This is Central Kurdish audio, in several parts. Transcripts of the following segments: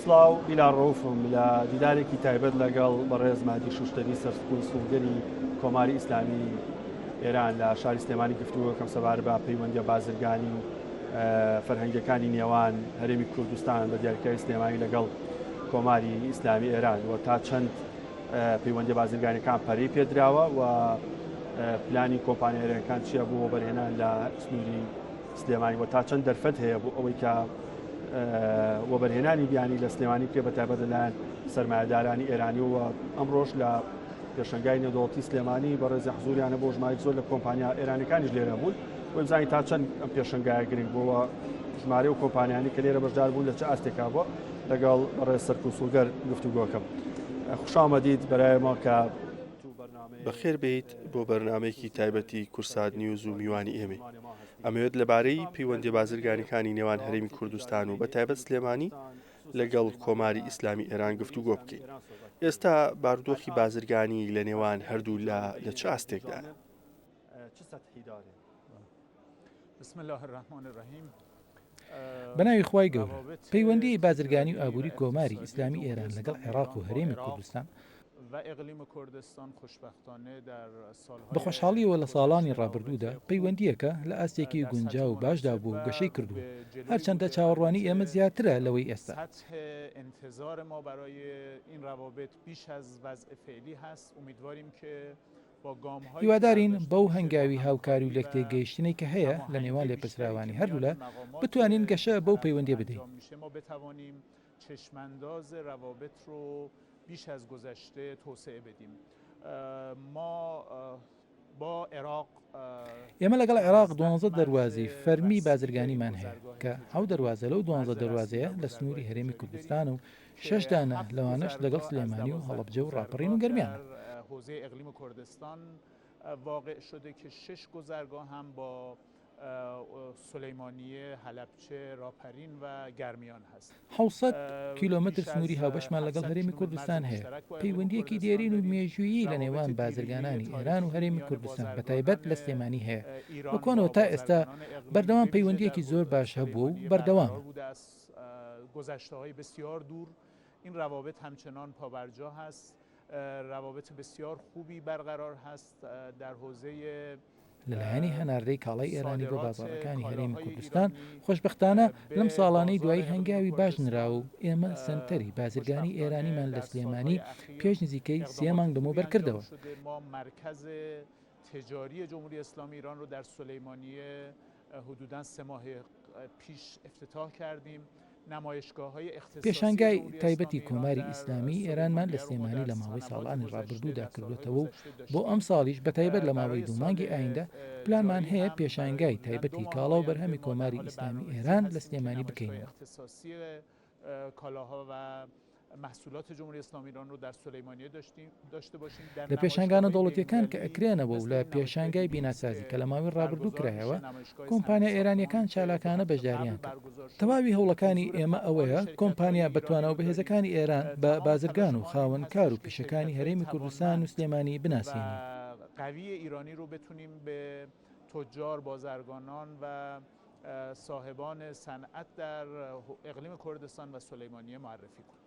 سڵاو بیلال ڕەوفم لە دیدارێکی تایبەت لەگەڵ بەڕێز مادی شوشتەری سەرکونسوڵگەری کۆماری ئیسلامی ئێران لە شاری سلێمانی گفتوگۆکەم سەبارەت بە پەیوەندیە بازرگانی و فەرهەنگەکانی نێوان هەرێمی کوردستان بە دیاریکراوی سلێمانی لەگەڵ کۆماری ئیسلامی ئێران و تا چەند پەیوەندیە بازرگانیەکان پەرەی پێدراوە و پلانی کۆمپانیا ئێرانەکان چییە بۆ وەبەرهێنان لە سنووری سلێمانی و تا چەند دەرفەت هەیە بۆ ئەوەی کە وەبەرهێنانی بیانی لە سلێمانی بکرێت بە تایبەت لەلایەن سەرمایەدارانی ئێرانی و ئەمڕۆش لە پێشەنگای نێودەوڵەتی سلێمانی بەڕێزی حزوریانە بۆ ژمارەی زۆر لە کۆمپانیا ئێرانەکانیش لێرە بوون بۆ بزانین تا چەند ئەم پێشەنگایە گرنگ بووە ژمارە و کۆمپانیانی کە لێرە بەشدار بوون لە چ ئاستێکا بووە لەگەڵ بەڕێز سەرکونسوڵگەر گفتوگۆکەم خوشامەدید بەرایمەوە کە بەخێر بێیت بۆ بەرنامەیەکی تایبەتی کورسات نیوز و میوانی ئێمەی. ئەمەوێت لەبارەی پەیوەندیە بازرگانیکانی نێوان هەرێمی کوردستان و بەتایبەت سلێمانی لەگەڵ کۆماری ئیسلامی ئێران گفتوگۆ بکەین. ئێستا بارودۆخی بازرگانی لە نێوان هەردوو لا لە چ ئاستێکدایە؟ بە ناوی خوای گەورە، پەیوەندیی بازرگانی و ئابووری کۆماری ئیسلامی ئێران لەگەڵ عێراق و هەرێمی کوردستان، بە خۆشحاڵییەوە لە ساڵانی ڕابردوودا پەیوەندییەکە لە ئاستێکی گونجاو و باشدا بووە و گەشەی کردووە، هەرچەندە چاوەڕوانی ئێمە زیاترە لەوەی ئێستا. هیوادارین بەو هەنگاوی هاوکاری و لێکتێگەیشتنەی کە هەیە لە نێوان لێپرسراوانی هەردوولا، بتوانین گەشە بەو پەیوەندییە بدەین. ئێمە لەگەڵ عێراق دوانزە دەروازەی فەرمی بازرگانیمان هەیە، کە حەوت دەروازە لەو دوانزە دەروازەیە لە سنووری هەرێمی کوردستانە و شەش دانە لەوانەش لەگەڵ سلێمانی و هەڵەبجە و ڕاپەڕین و گەرمیانە. 700 کیلۆمەتر سنووری هاوبەشمان لەگەڵ هەرێمی کوردستان هەیە، پەیوەندییەکی دێرین و مێژوویی لە نێوان بازرگانانی ئێران و هەرێمی کوردستان بەتایبەت لە سلێمانی هەیە، لە کۆنەوە تا ئێستا بەردەوام پەیوەندییەکی زۆر باش هەبووە و بەردەوامە. گذشته بسیار دور این روابط همچنان پابرجا هست روابط بسیار خوبی برقرار هست در حوزه لە لایەنی هەناردەی کاڵای ئێرانی بۆ بازاڕەکانی هەرێمی کوردستان، خۆشبەختانە لەم ساڵانەی دوایی هەنگاوی باش نراوە و ئێمە سەنتەری بازرگانی ئێرانیمان لە سلێمانی پێش نزیکەی سێ مانگ لەمەوبەر کردەوە. تجاری جمهوری اسلامی ایران رو در سلیمانیه حدودا سه ماه پیش افتتاح کردیم نمایشگاه‌های اختصاصی پێشانگای تایبەتی کۆماری ئیسلامیی ئێرانمان لە سلێمانی لە ماوەی ساڵانی ڕابردوودا کردووەتەوە و بۆ ئەمساڵیش بەتایبەت لە ماوەی دوو مانگی ئایندە پلانمان هەیە پێشانگای تایبەتی کاڵا و بەرهەمی کۆماری ئیسلامی ئێران لە سلێمانی بکەینەوە. لە پێشانگا نێودەوڵەتییەکان کە ئەکرێنەوە و لە پێشانگای بیناسازی کە لە ماوەی ڕابردوو کرایەوە، کۆمپانیا ئێرانییەکان چالاکانە بەشدارییان کرد. تەواوی هەوڵەکانی ئێمە ئەوەیە کۆمپانیا بەتوانا و بەهێزەکانی ئێران بە بازرگان و خاوەن کار و پیشەکانی هەرێمی کوردستان و سلێمانی بناسێنین. صاحبان صنعت در اقلیم کردستان و سلیمانیه معرفی کنیم.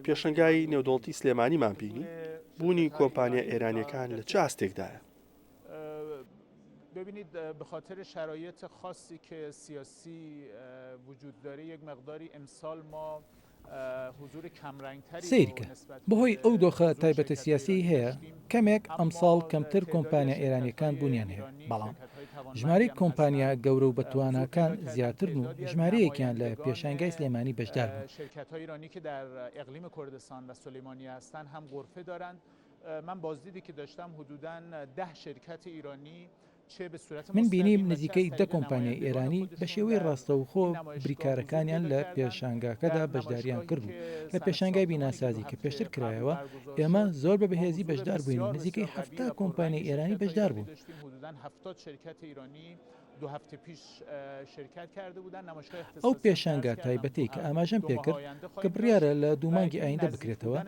پێشەنگای نێودەوڵەتی سلێمانیمان بینی، بوونی کۆمپانیا ئێرانییەکان لە چ ئاستێکدایە؟ ببینید به خاطر شرایط خاصی که سیاسی وجود داره یک مقداری امسال ما سەیرکە، بەهۆی ئەو دۆخە تایبەتە سیاسیەی هەیە، کەمێک ئەمساڵ کەمتر کۆمپانیا ئێرانییەکان بوونیان هەیە، بەڵام ژمارەی کۆمپانیا گەورە و بەتواناکان زیاترن و ژمارەیەکیان لە پێشانگای سلێمانی بەشدار بوون. من بینیم نزیکەی دە کۆمپانیای ئێرانی بە شێوەی ڕاستەوخۆ بریکارەکانیان لە پێشانگاکەدا بەشداریان کرد و لە پێشانگای بیناسازی کە پێشتر کرایەوە ئێمە زۆر بە بەهێزی بەشدار بووین و نزیکەی 70 کۆمپانیای ئێرانی بەشدار بوون. ئەو پێشانگا تایبەتەی کە ئاماژەم پێکرد کە بڕیارە لە دوو مانگی ئایندە بکرێتەوە،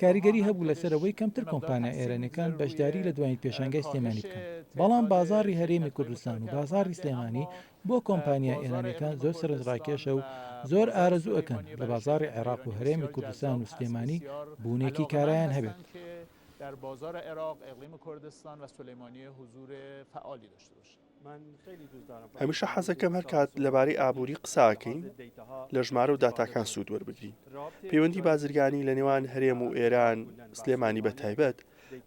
کاریگەری هەبوو لەسەر ئەوەی کەمتر کۆمپانیا ئێرانیەکان بەشداری لە دوایین پێشانگای سلێمانی بکەن، بەڵام بازاڕی هەرێمی کوردستان و بازاڕی سلێمانی بۆ کۆمپانیا ئێرانیەکان زۆر سەرنجڕاکێشە و زۆر ئارەزوو ئەکەن لە بازاڕی عێراق و هەرێمی کوردستان و سلێمانی بوونێکی کارایان هەبێت. هەمیشە حەزەکەم هەرکات لەبارەی ئابووری قسە ئەکەین لە ژمارە و داتاکان سوود وەربگرین. پەیوەندی بازرگانی لە نێوان هەرێم و ئێران، سلێمانی بە تایبەت،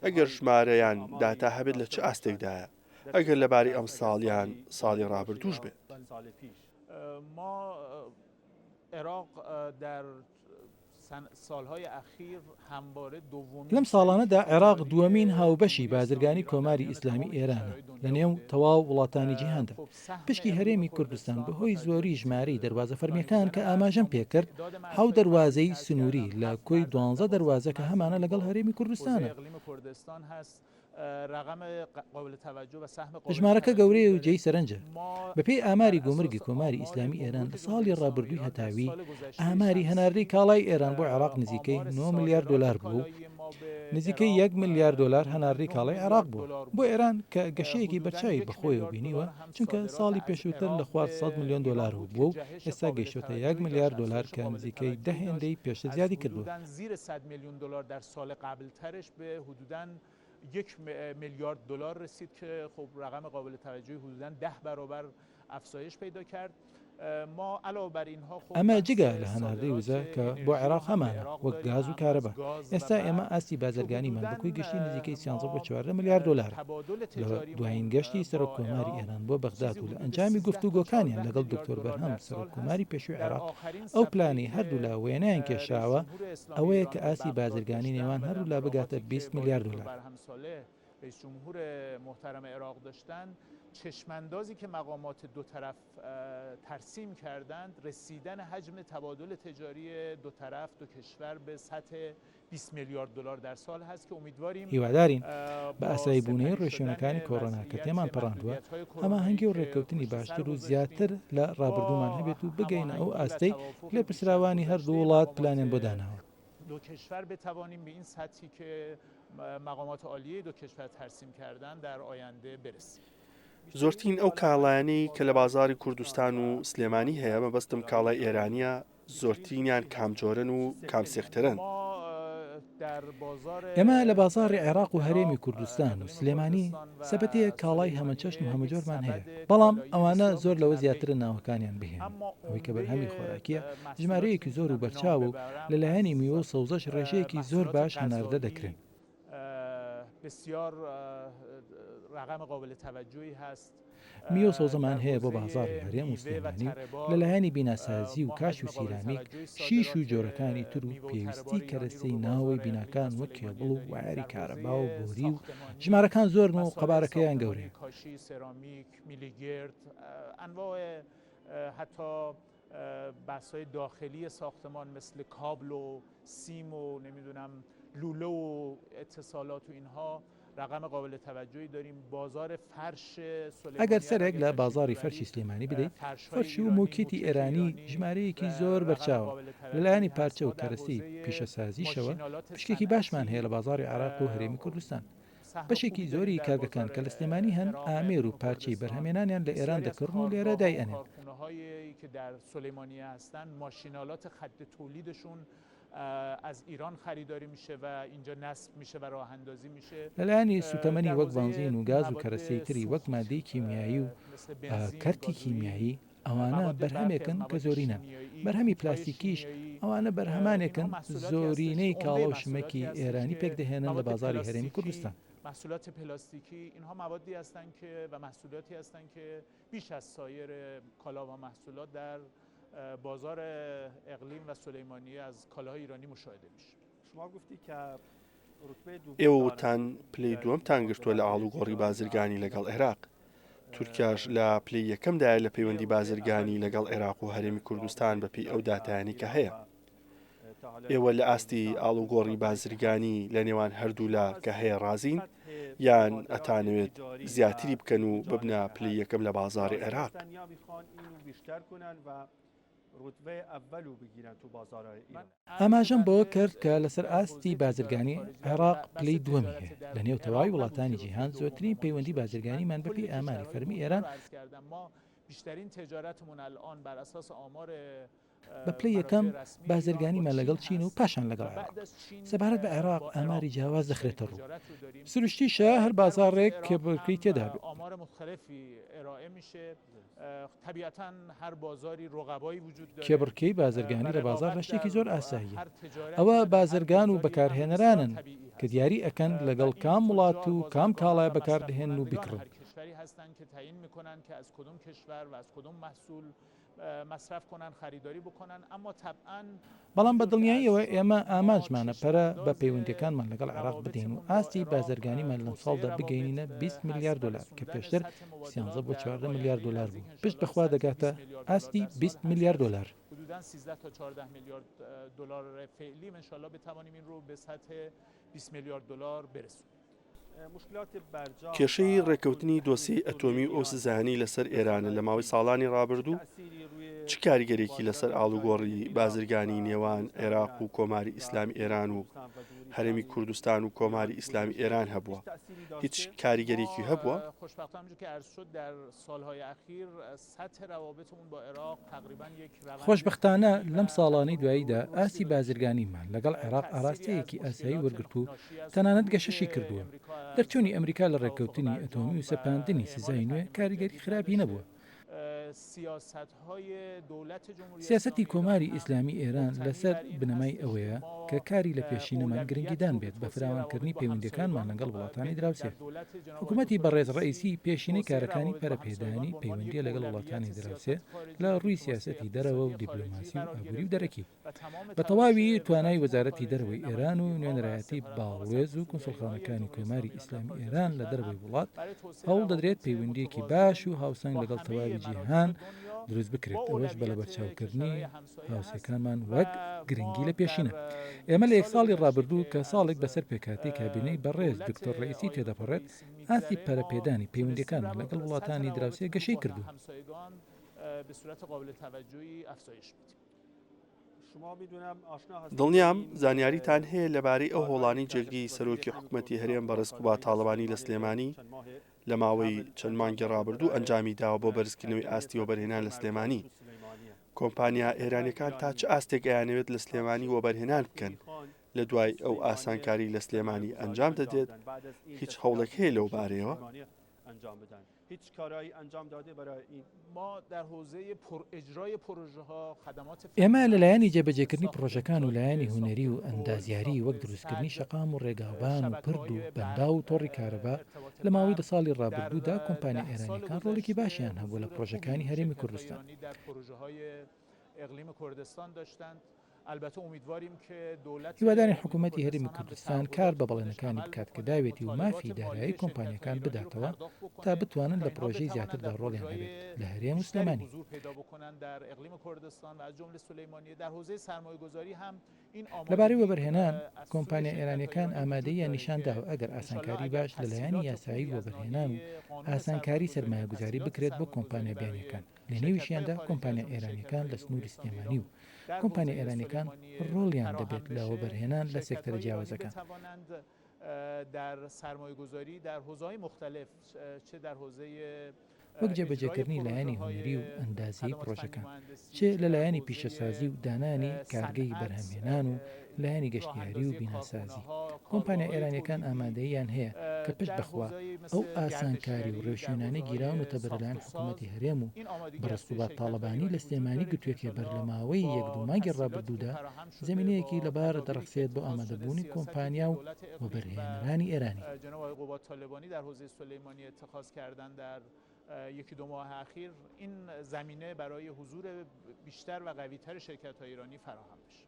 ئەگەر ژمارە یان داتا هەبێت لە چ ئاستێکدایە؟ ئەگەر لەبارەی ئەمساڵ یان ساڵی ڕابردووش بێت. لەم ساڵانەدا عێراق دووەمین هاوبەشی بازرگانی کۆماری ئیسلامی ئێرانە لە نێو تەواو وڵاتانی جیهاندا. پشکی هەرێمی کوردستان بەهۆی زۆری ژمارەی دەروازە فەرمییەکان کە ئاماژەم پێکرد، حەوت دەروازەی سنووری لە کۆی دوانزە دەروازە کە هەمانە لەگەڵ هەرێمی کوردستانە. ژمارەکە گەورەیە و جێی سەرنجە. بەپێی ئاماری گومرگی کۆماری ئیسلامی ئێران لە ساڵی ڕابردووی هەتاوی، ئاماری هەناردەی کاڵای ئێران بۆ عێراق نزیکەی نۆ ملیار دۆلار بووە و نزیکەی یەک ملیار دۆلار هەناردەی کاڵای عێراق بووە بۆ ئێران کە گەشەیەکی بەرچاوی بەخۆیەوە بینیوە، چونکە ساڵی پێشووتر لە خوار سەد ملیۆن دۆلارەوە بووە و ئێستا گەیشتۆتە یەک ملیار دۆلار کە نزیکەی دە هێندەی پێشتر زیادی کردووە. یک میلیارد دلار رسید که خب رقم قابل توجهی حدودا ده برابر افزایش پیدا کرد ما علاوه بر اینها خب ئەمە جگە لە هەناردەی وزە کە بۆ عێراق هەمانە وەک گاز و کارەبا، ئێستا ئێمە ئاستی بازرگانیمان بە کۆی گشتی نزیکەی سیانزە بۆ 14 ملیار دۆلارە. لە دوایین گەشتی سەرۆک کۆماری ئێران بۆ بەغداد و لە ئەنجامی گفتوگۆکانیان لەگەڵ دکتۆر بەرهەم سەرۆک کۆماری پێشووی عێراق ئەو پلانەی هەردوولا وێنایان کێشاوە ئەوەیە کە ئاستی بازرگانی نێوان هەردوولا بگاتە 20 ملیار دۆلار. چشماندازی که مقامات دو طرف ترسیم کردند رسیدن حجم تبادل تجاری دو طرف دو کشور به سطح 20 میلیارد دلار در سال هست که امیدواریم هیوادارین بە ئاساییبوونەوەی ڕێوشوێنەکانی کۆرۆنا کە تێمان پەڕاندووە، هەماهەنگی و ڕێککەوتنی باشتر و زیاتر لە ڕابردوومان هەبێت و بگەینە ئەو ئاستەی لێپرسراوانی هەردوو وڵات پلانیان بۆ داناوە. دو کشور بتوانیم به این سطحی که مقامات عالیه دو کشور ترسیم کردند در آینده برسیم. زۆرترین ئەو کاڵایانەی کە لە بازاڕی کوردستان و سلێمانی هەیە، مەبەستم کاڵای ئێرانییە، زۆرترینیان کام جۆرەن و کام سێکتەرەن؟ ئێمە لە بازاڕی عێراق و هەرێمی کوردستان و سلێمانی سەبەتەیەک کاڵای هەمەچەشن و هەمەجۆرمان هەیە، بەڵام ئەوانە زۆر لەوە زیاترن ناوەکانیان بهێنین، ئەوەی کە بەرهەمی خۆراکییە ژمارەیەکی زۆر و بەرچاوە و لە لایەنی میوە و سەوزەش ڕێژەیەکی زۆر باش هەناردە دەکرێن. میوە و سەوزەمان هەیە بۆ بازاڕی هەرێم و سلێمانی و لە لایەنی بیناسازی و کاش و سیرامیک، شیش و جۆرەکانی تر و پێویستی کەرەستەی ناوەوەی بیناکان وەک کێبڵ و وایەری کارەبا و بۆری و ژمارەکان زۆرن و قەبارەکەیان گەورەیە. بحث‌های داخلی ساختمان مثل کابل و سیم و نمیدونم لوله و اتصالات و اینها رقم قابل توجهی داریم بازار فرش ئەگەر سەرێک لە بازاڕی فەرشی سلێمانی بدەیت، فەرش و مۆکیتی ئێرانی ژمارەیەکی زۆر بەرچاوە، لە لایەنی پارچە و کەرەستەی پیشەسازیشەوە پشکێکی باشمان هەیە لە بازاڕی عێراق و هەرێمی کوردستان. بەشێکی زۆری کارگەکان کە لە سلێمانی هەن ئامێر و پارچەی بەرهەمێنانیان لە ئێران دەکڕن و لێرە دایئەنێن. لە لایەنی سووتەمەنی وەک بەنزین و گاز و کەرەستەی تری وەک ماددەی کیمیایی و کەرتی کیمیایی ئەوانە بەرهەمێکن کە زۆرینەن، بەرهەمی پلاستیکیش ئەوانە بەرهەمانێکن زۆرینەی کاڵا و شمەکی ئێرانی پێکدەهێنن لە بازاڕی هەرێمی کوردستان. محصولات پلاستیکی اینها موادی هستند که و محصولاتی هستند که بیش از سایر کالا و محصولات در بازار اقلیم و سلیمانیه از کالاهای ایرانی مشاهده میشه. ئێوە وتتان پلەی دووەمتان گرتووە لە ئاڵوگۆڕی بازرگانی لەگەڵ عێراق، تورکیاش لە پلەی یەکەمدایە لە پەیوەندی بازرگانی لەگەڵ عێراق و هەرێمی کوردستان بەپێی ئەو داتایانەی کە هەیە. ئێوە لە ئاستی ئاڵوگۆڕی بازرگانی لە نێوان هەردوولا کە هەیە ڕازین یان ئەتانەوێت زیاتری بکەن و ببنە پلەی یەکەم لە بازاڕی عێراق؟ ئاماژەم بەوە کرد کە لەسەر ئاستی بازرگانی عێراق پلەی دووەمی هەیە لە نێو تەواوی وڵاتانی جیهان زۆرترین پەیوەندی بازرگانیمان بەپێی ئاماری فەرمی ئێران. بە پلەی یەکەم بازرگانیمان لەگەڵ چین و پاشان لەگەڵ عێراق. سەبارەت بە عێراق ئاماری جیاواز دەخرێتە ڕوو. سروشتیشە هەر بازاڕێک کێبڕکێی تێدا بێت. کێبڕکێی بازرگانی لە بازاڕدا شتێکی زۆر ئاساییە. ئەوە بازرگان و بەکارهێنەرانن کە دیاری ئەکەن لەگەڵ کام وڵات و کام کاڵای بەکاردەهێنن و بیکڕن. بەڵام بە دڵنیاییەوە ئێمە ئامانجمانە پەرە بە پەیوەندییەکانمان لەگەڵ عێراق بدەین و ئاستی بازرگانیمان لەمساڵدا بگەینینە 20 ملیار دۆلار کە پێشتر 13 بۆ 14 ملیار دۆلار بوو، پشت بەخوا دەگاتە ئاستی 20 ملیار دۆلار. کێشەی ڕێککەوتنی دۆسیەی ئەتۆمی و ئەو سزایانەی لەسەر ئێرانە لە ماوەی ساڵانی ڕابردوو چ کاریگەرێکی لەسەر ئاڵوگۆڕی بازرگانی نێوان عێراق و کۆماری ئیسلامی ئێران و هەرێمی کوردستان و کۆماری ئیسلامی ئێران هەبووە؟ هیچ کاریگەرێکی هەبووە؟ خۆشبەختانە لەم ساڵانەی دواییدا ئاستی بازرگانیمان لەگەڵ عێراق ئاراستەیەکی ئاسایی وەرگرت و تەنانەت گەشەشی کردووە. دەرچوونی ئەمریکا لە ڕێککەوتنی ئەتۆمی و سەپاندنی سزای نوێ کاریگەری خراپی نەبووە. سیاسەتی کۆماری ئیسلامی ئێران لەسەر بنەمای ئەوەیە کە کاری لەپێشینەمان گرنگیدان بێت بە فراوانکردنی پەیوەندییەکانمان لەگەڵ وڵاتانی دراوسێ. حکومەتی بەڕێز ڕەئیسی پێشینەی کارەکانی پەرەپێدانی پەیوەندییە لەگەڵ وڵاتانی دراوسێ لە ڕووی سیاسەتی دەرەوە و دیپلۆماسی و ئابووری و دەرەکی. بە تەواوی توانای وەزارەتی دەرەوەی ئێران و نوێنەرایەتی باڵوێز و کونسوڵخانەکانی کۆماری ئیسلامی ئێران لە دەرەوەی وڵات هەوڵ دەدرێت پەیوەندییەکی باش و هاوسەنگ لەگەڵ تەواوی جیهان دروست بکرێت، ئەوەش بە لەبەرچاوکردنی هاوسێکانمان وەک گرنگی لە پێشینە. ئێمە لە یەک ساڵی ڕابردوو کە ساڵێک بەسەر پێکهاتەی کابینەی بەڕێز دکتۆر ڕەئیسی تێدەپەڕێت، ئاستی پەرەپێدانی پەیوەندییەکانمان لەگەڵ وڵاتانی دراوسێ گەشەی کردووە. دڵنیام زانیاریتان هەیە لەبارەی ئەو هەوڵانەی جێگری سەرۆکی حکومەتی هەرێم بەڕێز قوباد تاڵەبانی لە سلێمانی لە ماوەی چەند مانگی ڕابردوو ئەنجامی داوە بۆ بەرزکردنەوەی ئاستی وەبەرهێنان لە سلێمانی. کۆمپانیا ئێرانیەکان تا چ ئاستێک ئەیانەوێت لە سلێمانی وەبەرهێنان بکەن لە دوای ئەو ئاسانکاری لە سلێمانی ئەنجام دەدرێت هیچ هەوڵێک هەیە لەو بارەیەوە؟ ئێمە لە لایەنی جێبەجێکردنی پڕۆژەکان و لایەنی هونەری و ئەندازیاری وەک دروستکردنی شەقام و ڕێگاوبان و پرد و بەنداو و تۆڕی کارەبا لە ماوەی دە ساڵی ڕابردوودا کۆمپانیا ئێرانییەکان ڕۆڵێکی باشیان هەبووە لە پڕۆژەکانی هەرێمی کوردستان. هیوادارین حکوومەتی هەرێمی کوردستان کار بە بەڵێنەکانی بکات کە داوێتی و مافی دارایی کۆمپانیاکان بداتەوە تا بتوانن لە پڕۆژەی زیاتردا ڕۆڵیان هەبێت لە هەرێم و سلێمانی. لەبارەی وەبەرهێنان، کۆمپانیا ئێرانییەکان ئامادەییان نیشانداوە ئەگەر ئاسانکاری باش لە لایەنی یاسایی وەبەرهێنان و ئاسانکاری سەرمایەگوزاری بکرێت بۆ کۆمپانیا بیانییەکان، لەنێویشیاندا کۆمپانیا ئێرانییەکان لە سنووری سلێمانی و کۆمپانیا ئێرانییەکان ڕۆڵیان دەبێت لە وەبەرهێنان لە سێکتەرە جیاوازەکان. وەک جێبەجێکردنی لایەنی هونەری و ئەندازەیی پڕۆژەکان، چ لە لایەنی پیشەسازی و دانانی کارگەی بەرهەمهێنان و لایەنی گەشتیاری و بیناسازی. کۆمپانیا ئێرانییەکان ئامادەییان هەیە کە پشت بە خوا ئەو ئاسانکاری و ڕێوشوێنانەی گیراونەتە بەر لەلایەن حکوومەتی هەرێم و بەڕێز قوباد تاڵەبانی لە سلێمانی گوتوێتیە بەر لە ماوەی یەک دوو مانگی ڕابردوودا زەمینەیەکی لەبار دەڕەخسێت بۆ ئامادەبوونی کۆمپانیا و وەبەرهێنەرانی ئێرانی. یکی دو ماه اخیر این زمینه برای حضور بیشتر و قویتر شرکت های ایرانی فراهم بشه.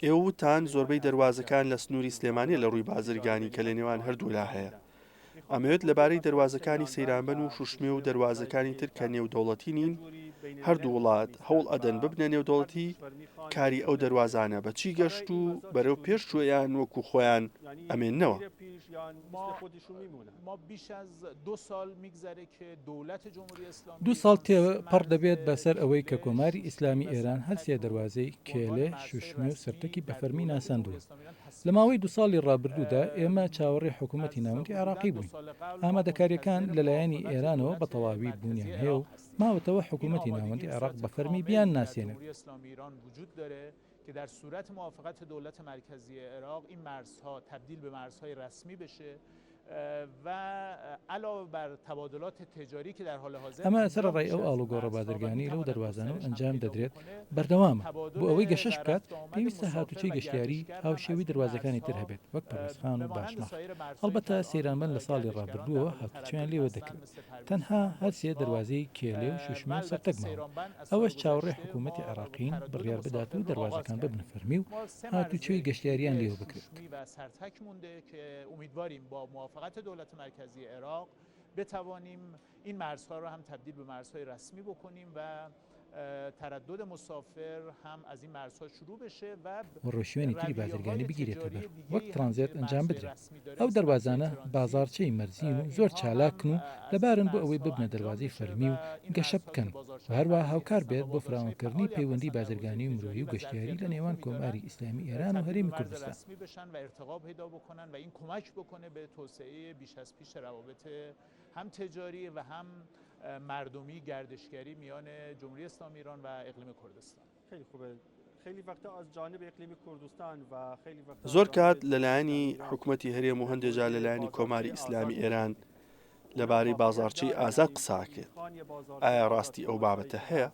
ئێوە وتتان زۆربەی دەروازەکان لە سنووری سلێمانیە لە ڕووی بازرگانی کە لە نێوان هەردوولا هەیە. ئەمەوێت لەبارەی دەروازەکانی سەیرانبەن و شوشمێ و دەروازەکانی تر کە نێودەوڵەتی نین، هەردوو وڵات هەوڵ ئەدەن ببنە نێودەوڵەتی، کاری ئەو دەروازانە بە چی گەشت و بەرەو پێش چووە یان وەکو خۆیان ئەمێننەوە؟ دوو ساڵ تێپەڕ دەبێت بەسەر ئەوەی کە کۆماری ئیسلامی ئێران هەر سێ دەروازەی کێلێ، شوشمێ و سەرتەکی بە فەرمی ناساندووە. لە ماوەی دو ساڵی ڕابردوودا ئێمە چاوەڕێی حکوومەتی ناوەندی عێراقی بووین. ئامادەکارییەکان لە لایەنی ئێرانەوە بە تەواوی بوونیان هەیە و ماوەتەوە حکوومەتی ناوەندی عێراق بە فەرمی بیانناسێنێت. ئەمە سەرەڕای ئەو ئاڵوگۆڕە بازرگانی لەو دەروازانەوە ئەنجام دەدرێت بەردەوامە، بۆ ئەوەی گەشەش بکات پێویستە هاتوچۆی گەشتیاری هاوشێوەی دەروازەکانی تر هەبێت وەک پەروێزخان و باشماخ، هەڵبەتە سەیرانبەند لە ساڵی ڕابردووەوە هاتوچۆیان لێوە دەکرێت، تەنها هەرسێ دەروازەی کێلێ و شوشمە و سەرتەک ماون، ئەوەش چاوەڕێی حکوومەتی عێراقین بڕیار بدات و دەروازەکان ببنە فەرمی و هاتوچۆی گەشتیاریان لێوە بکرێت. این مرزها را هم تبدیل به مرزهای رسمی بکنیم و تردد مسافر هم از این مرزها شروع بشه و و ڕێوشوێنی تری بازرگانی بگیرێتە بەر وەک ترانزێت ئەنجام بدرێت. ئەو دەروازانە بازاڕچەی مەرزین و زۆر چالاکن و لەبارن بۆ ئەوەی ببنە دەروازەی فەرمی و گەشە بکەن و هەروەها هاوکار بێت بۆ فراوانکردنی پەیوەندی بازرگانی و مرۆیی و گەشتیاری لە نێوان کۆماری ئیسلامی ئێران و هەرێمی کوردستان. هم تجاری و هم مردمی گردشگری میان جمهوری اسلامی ایران و اقلیم کردستان. خیلی خوبه خیلی وقتا از جانب اقلیم کردستان و خیلی وقتا زۆر کات لەلایەنی حکومەتی هەرێم و هەندێ جار لەلایەنی کۆماری ئیسلامی ئێران لەبارەی بازاڕچەی ئازاد قسە ئەکرێت ئایا ڕاستی ئەو بابەتە هەیە؟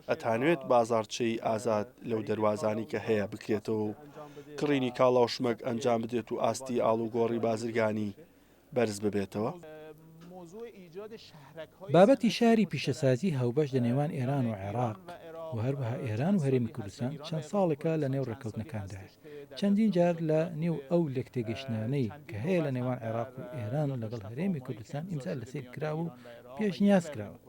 ئەتانوێت بازاڕچەی ئازاد لەو دەروازانەی کە هەیە بکرێتەوە و کڕینی کاڵا و شمەک ئەنجام بدرێت و ئاستی ئاڵوگۆڕی بازرگانی بەرز ببێتەوە؟ بابەتی شاری پیشەسازی هاوبەش لە نێوان ئێران و عێراق و هەروەها ئێران و هەرێمی کوردستان چەند ساڵێکە لە نێو ڕێککەوتنەکاندایە. چەندین جار لە نێو ئەو لێکتێگەیشتنانەی کە هەیە لە نێوان عێراق و ئێران و لەگەڵ هەرێمی کوردستان ئیمزا لەسەر کراوە و پێشنیاز کراوە.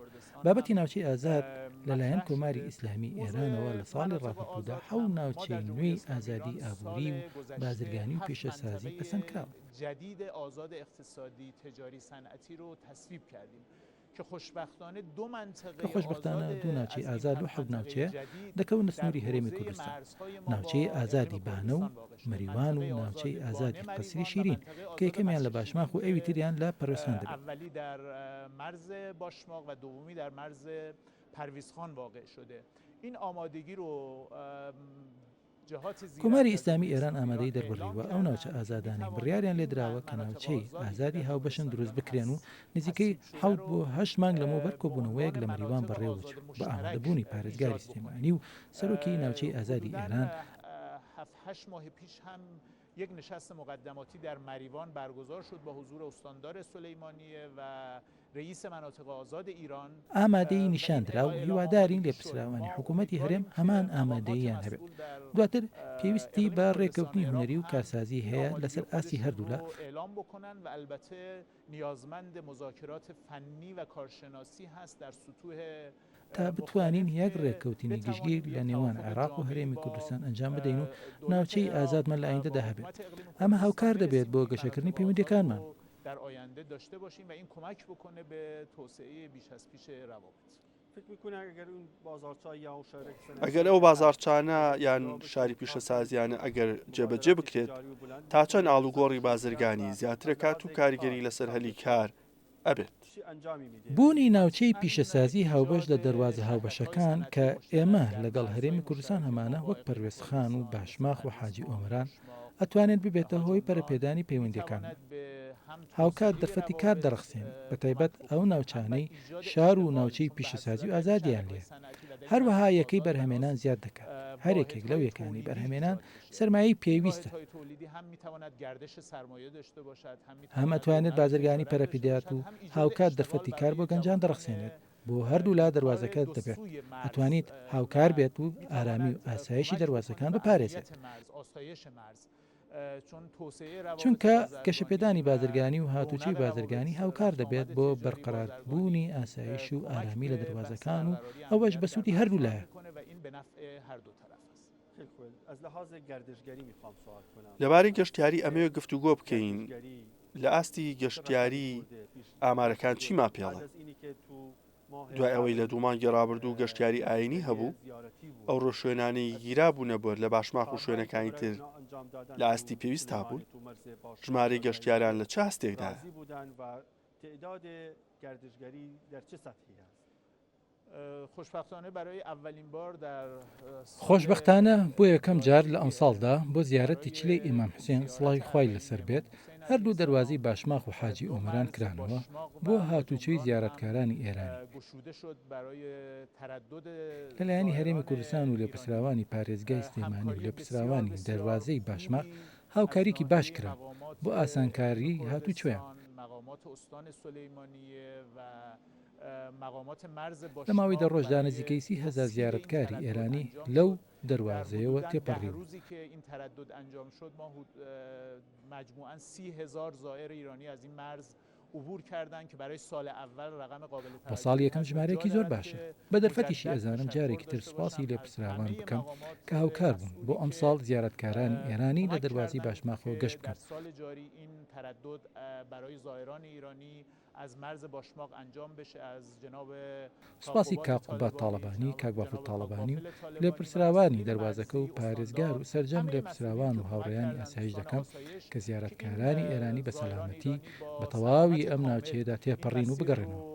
بابەتی ناوچەی ئازاد لەلایەن کۆماری ئیسلامی ئێرانەوە لە ساڵی ڕابردوودا حەوت ناوچەی نوێی ئازادی ئابووری و بازرگانی و پیشەسازی پەسەند کراون. جدید آزاد اقتصادی تجاری صنعتی رو تصویب کردیم که خوشبختانه دو منطقه کە خۆشبەختانە دوو ناوچەی ئازاد لەو حەوت ناوچەیە دەکەونە سنووری هەرێمی کوردستان، ناوچەی ئازادی بانە و مەریوان و ناوچەی ئازادی قەسری شیرین کە یەکەمیان لە باشماخ و ئەوی تریان لە پەروێزخان دەبێت. کۆماری ئیسلامی ئێران ئامادەیی دەربڕیوە ئەو ناوچە ئازادانەی بڕیاریان لێدراوە کە ناوچەی ئازادی هاوبەشن دروست بکرێن و نزیکەی حەوت بۆ هەشت مانگ لەمەوبەر کۆبوونەوەیەک لە مەریوان بەڕێوەچوو بە ئامادەبوونی پارێزگاری سلێمانی و سەرۆکی ناوچەی ئازادی ئێران. یک نشست مقدماتی در مریوان برگزار شد با حضور استاندار سلیمانیه و رئیس مناطق آزاد ایران. ئامادەیی نیشان درا و هیوادارین لێپرسراوانی حکوومەتی هەرێم هەمان ئامادەییان هەبێت. دواتر پێویستی بە رێککەوتنی هونەری و کارسازی هەیە لەسەر ئاستی هەردوولا. تا بتوانین یەک رێککەوتنی گشتگیر لە نێوان عێراق و هەرێمی کوردستان ئەنجام بدەین و ناوچەی ئازادمان لە ئایندەدا هەبێت. ئەمە هاوکار دەبێت بۆ گەشەکردنی پەیوەندییەکانمان. در آینده داشته باشیم و این کمک بکنه به توسعه بیش از پیش روابط. ئەگەر ئەو بازاڕچانە یان شاری پیشەسازیانە ئەگەر جێبەجێ بکرێت تا چەند ئاڵوگۆڕی بازرگانی زیاترەکات و کاریگەری لەسەر هەلی کار ئەبێت؟ بوونی ناوچەی پیشەسازی هاوبەش لە دەروازە هاوبەشەکان کە ئێمە لەگەڵ هەرێمی کوردستان هەمانە وەک پەروێزخان و باشماخ و حاجی ئۆمەران ئەتوانێت ببێتە هۆی پەرەپێدانی پەیوەندییەکانمان. هاوکات دەرفەتی کار دەڕەخسێنێت، بەتایبەت ئەو ناوچانەی شار و ناوچەی پیشەسازی و ئازادیان لێیە. هەروەها یەکەی بەرهەمێنان زیاد دەکات. هەر یەکێک لەو یەکانەی بەرهەمێنان سەرمایەی پێویستە. هەم ئەتوانێت بازرگانی پەرەپیدات و هاوکات دەرفەتی کار بۆ گەنجان دەڕەخسێنێت. بۆ هەردوولا دەروازەکە دەبێت ئەتوانیت هاوکار بێت و ئارامی و ئاسایشی دەروازەکان بپارێزێت. چونکە گەشەپێدانی بازرگانی و هاتوچۆی بازرگانی هاوکار دەبێت بۆ بەرقەراربوونی ئاسایش و ئارامی لە دەروازەکان و ئەوەش بە سوودی هەردوولایە. لەبارەی گەشتیاری ئەمەوێ گفتوگۆ بکەین لە ئاستی گەشتیاری ئامارەکان چیمان پێڵێن؟ دوای ئەوەی لە دوو مانگی ڕابردوو گەشتیاری ئایینی هەبوو، ئەو ڕێوشوێنانەی گیرابوونە بەر لە باشماخ و شوێنەکانی تر لە ئاستی پێویستا بوون؟ ژمارەی گەشتیاران لە چ ئاستێکدایە؟ خۆشبەختانە بۆ یەکەم جار لە ئەمساڵدا بۆ زیارەتی چلەی ئیمام حوسێن سڵاوی خوای لەسەر بێت هەردوو دەروازەی باشماخ و حاجی ئۆمەران کرانەوە بۆ هاتوچۆی زیارەتکارانی ئێرانی. لە لایەنی هەرێمی کوردستان و لێپرسراوانی پارێزگای سلێمانی و لێپرسراوانی دەروازەی باشماخ هاوکاریی باش کرا بۆ ئاسانکاریی هاتوچۆیان. لە ماوەی دە ڕۆژدا نزیکەی 30 هەزار زیارەتکاری ئێرانی لەو دەروازەیەوە تێپەڕیون. بۆ ساڵی یەکەم ژمارەیەکی زۆر باشە، بە دەرفەتیشی ئەزانم جارێکی تر سوپاسی لێپرسراوان بکەم کە هاوکار بوون بۆ ئەمساڵ زیارەتکارانی ئێرانی لە دەروازەی باشماخەوە گەشت بکەن. سوپاسی کاک قوباد تاڵەبانی، کاک بافڵ تاڵەبانی و لێپرسراوانی دەروازەکە و پارێزگار و سەرجەم لێپرسراوان و هاوڕێیانی ئاسایش دەکەم کە زیارەتکارانی ئێرانی بە سەلامەتی بە تەواوی ئەم ناوچەیەدا تێپەڕین و بگەڕێنەوە.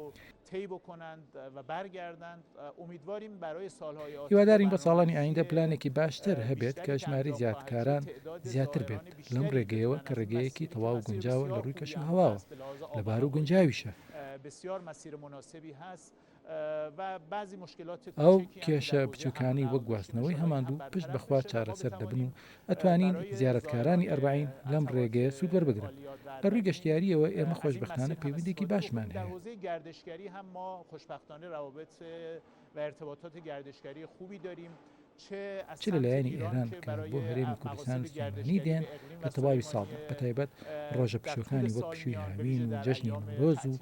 هیوادارین بۆ ساڵانی ئایندە پلانێکی باشتر هەبێت کە ژمارەی زیادکاران زیاتر بێت لەم ڕێگەیەوە کە ڕێگەیەکی تەواو گونجاوە لە ڕووی کەشوهەواوە لەبار و گونجاویشە. ئەو کێشە بچوکانەی وەک گواستنەوەی هەماندوو پشت بەخوا چارەسەر دەبن و ئەتوانین زیارەتکارانی ئەربەعین لەم ڕێگەیە سوود وەربگرن. لە ڕووی گەشتیارییەوە ئێمە خۆشبەختانە پەیوەندییەکی باشمان هەیە. چ لە لایەنی ئێران کە بۆ هەرێمی کوردستان و سلێمانی دێن لە تەواوی ساڵدا، بەتایبەت ڕۆژە پشووەکانی وەک پشووی هاوین و جەژنی نەورۆز و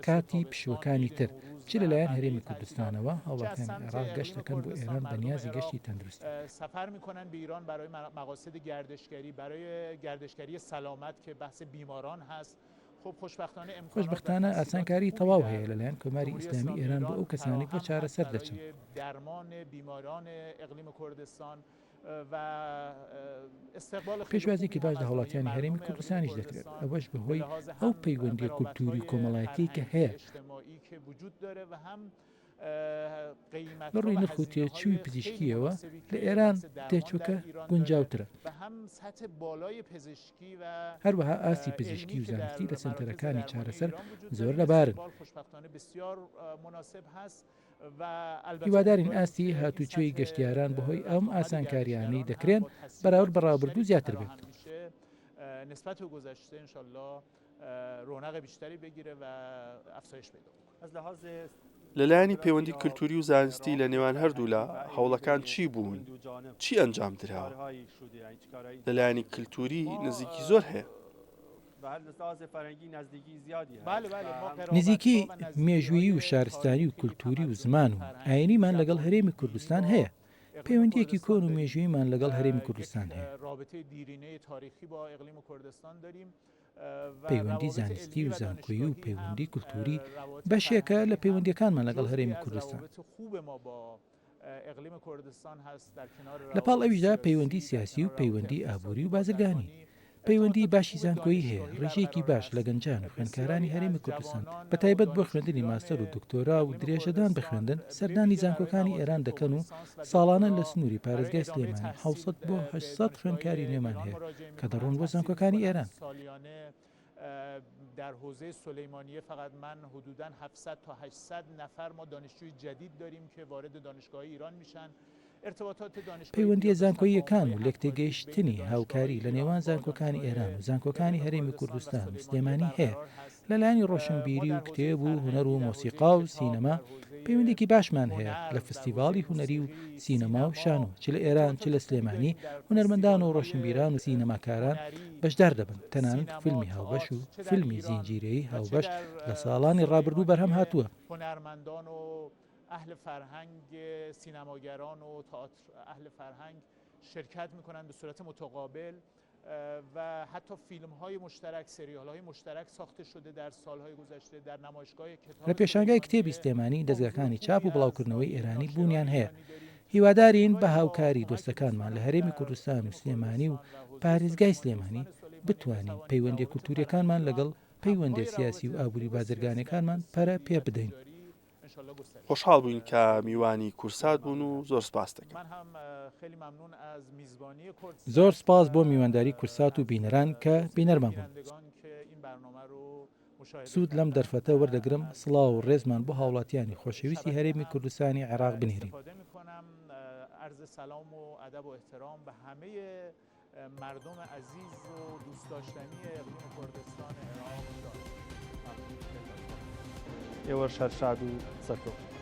کاتی پشووەکانی تر، چ لەلایەن هەرێمی کوردستانەوە هاوڵاتیانی عێراق گەشت دەکەن بۆ ئێران بە نیازی گەشتی تەندروستی. خۆشبەختانە ئاسانکاری تەواو هەیە لەلایەن کۆماری ئیسلامی ئێران بۆ ئەو کەسانەی بۆ چارەسەر دەچن. پێشوازییەکی باش لە هاوڵاتیانی هەرێمی کوردستانیش دەکرێت، ئەوەش بەهۆی ئەو پەیوەندییە کولتووری و کۆمەڵایەتییەی کە هەیە. لە ڕووی نرخ و تێچووی پزیشکییەوە لە ئێران تێچووەکە گونجاوترە. هەروەها ئاستی پزیشکی و زانستی لە سەنتەرەکانی چارەسەر زۆر لەبارن. هیوادارین ئاستی هاتووچۆی گەشتیاران بەهۆی ئەم ئاسانکارییانەی دەکرێن بەراورد بە ڕابردوو زیاتر بێت. لەلایەنی پەیوەندی کلتوری و زانستی لە نێوان هەردوولا هەوڵەکان چی بوون؟ چی ئەنجام دراوە؟ لەلایەنی کلتوری نزیکی زۆر هەیە. نزیکی مێژوویی و شارستانی و کولتووری و زمان و ئایینیمان لەگەڵ هەرێمی کوردستان هەیە. پەیوەندییەکی کۆن و مێژووییمان لەگەڵ هەرێمی کوردستان هەیە. پەیوەندی زانستی و زانکۆیی و پەیوەندی کولتووری بەشێکە لە پەیوەندییەکانمان لەگەڵ هەرێمی کوردستان. لە پاڵ ئەویشدا پەیوەندی سیاسی و پەیوەندی ئابووری و بازرگانی. پەیوەندی باشی زانکۆیی هەیە، ڕێژەیەکی باش لە گەنجان و خوێندکارانی هەرێمی کوردستان بە تایبەت بۆ خوێندنی ماستەر و دکتۆرا و درێژەدان بە خوێندن سەردانی زانکۆکانی ئێران دەکەن و ساڵانە لە سنووری پارێزگای سلێمانی 700 بۆ 800 خوێندکاری نوێمان هەیە کە دەڕۆن بۆ زانکۆکانی ئێران. پەیوەندییە زانکۆییەکان و لێکتێگەیشتنی هاوکاری لە نێوان زانکۆکانی ئێران و زانکۆکانی هەرێمی کوردستان و سلێمانی هەیە لە لایەنی ڕۆشنبیری و کتێب و هونەر و مۆسیقا و سینەما پەیوەندییەکی باشمان هەیە لە فستیڤاڵی هونەری و سینەما و شانۆ چ لە ئێران چ لە سلێمانی هونەرمەندان و ڕۆشنبیران و سینەماکاران بەشدار دەبن تەنانەت فیلمی هاوبەش و فیلمی زینجیرەیی هاوبەش لە ساڵانی ڕابردوو بەرهەم هاتووە. اهل فرهنگ سینماگران و تئاتر اهل فرهنگ شرکت میکنند به صورت متقابل. و حتی فیلم های مشترک سریال های مشترک ساخته شده در سالهای گذشته در نمایشگاه لە پێشانگای کتێبی سلێمانی دەزگاکانی چاپ و بڵاوکردنەوەی ئێرانی بوونیان هەیە. هیوادارین بە هاوکاری دۆستەکانمان لە هەرێمی کوردستان و سلێمانی و پارێزگای سلێمانی بتوانین پەیوەندیە کولتوریەکانمان لەگەڵ پەیوەندیە سیاسی و ئابوری و بازرگانیەکانمان پەرە پێ بدەین. خۆشحاڵ بووین کە میوانی کورسات بوون و زۆر سپاست دەکەم. زۆر سپاس بۆ میوانداری کورسات و بینەران کە بینەرمان بوون. سوود لەم دەرفەتە وەردەگرم سڵاو و ڕێزمان بۆ هاوڵاتیانی خۆشەویستی هەرێمی کوردستانی عێراق بنێرین. ئێوەش هەر شاد و سەرکەوتوو.